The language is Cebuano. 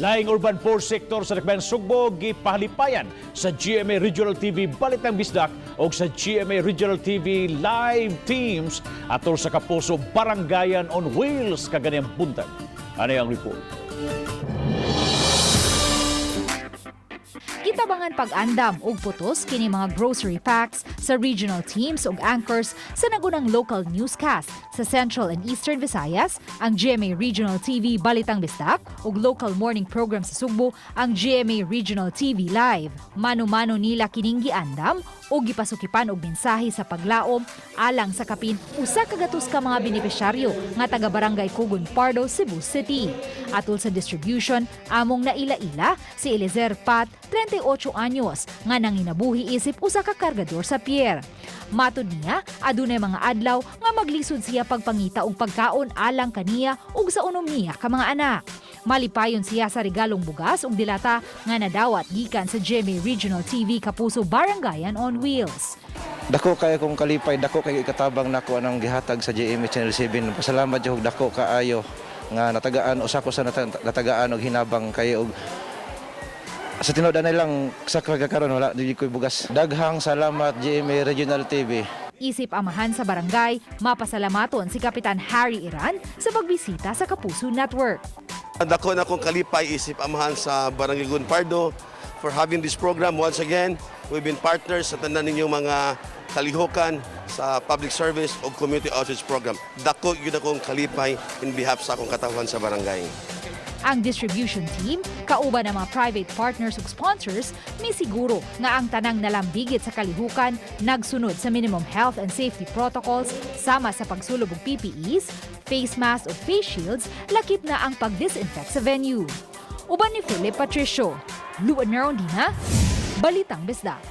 Laing urban poor sector sa Dakbayan Sugbo gipahalipayan sa GMA Regional TV Balitang Bisdak o sa GMA Regional TV Live Teams atol sa Kapuso Barangayan on Wheels kaganiyang buntag. Ano ang report? Gitabangan pag-andam og putos kini mga grocery packs sa regional teams ug anchors sa nagunang local newscast sa Central and Eastern Visayas, ang GMA Regional TV Balitang Bisdak ug local morning program sa Sugbo, ang GMA Regional TV Live. Mano-mano nila kining giandam ug gipasukipan og mensahe sa paglaom alang sa kapin 100 ka mga benepisyaryo nga taga Barangay Kugon Pardo, Cebu City. Atol sa distribution, among naila-ila si Eliezer Pat, 38 anyos, nga nanginabuhi isip usa ka kargador sa pier. Matud niya, adunay mga adlaw nga maglisod siya pagpangita og pagkaon alang kaniya ug sa unom niya ka mga anak. Malipayon siya sa regalong bugas ug dilata nga nadawat gikan sa GMA Regional TV Kapuso Barangayan on Wheels. Dako kay akong kalipay, dako kay ikatabang nako anang gihatag sa GMA Channel 7. Pasalamat jud dako kaayo nga natagaan usa ko sa natagaan og hinabang kay og sa tinuod na lang sa kagaron wala di ko bugas. Daghang salamat, GMA Regional TV. Isip amahan sa barangay, mapasalamaton si Kapitan Harry Iran sa pagbisita sa Kapuso Network. Dako na akong kalipay isip amahan sa Barangay Gunpardo for having this program once again. We've been partners sa tanan ninyong mga kalihokan sa public service o community outreach program. Dako yun akong kalipay in behalf sa akong katawhan sa barangay. Ang distribution team, kauban ng mga private partners ug sponsors, misiguro nga ang tanang nalambigit sa kalihukan nagsunod sa minimum health and safety protocols sama sa pagsulob og PPEs, face mask o face shields, lakip na ang pag-disinfect sa venue. Uban ni Philip Patricio, Luan Merondina, Balitang Bisdak.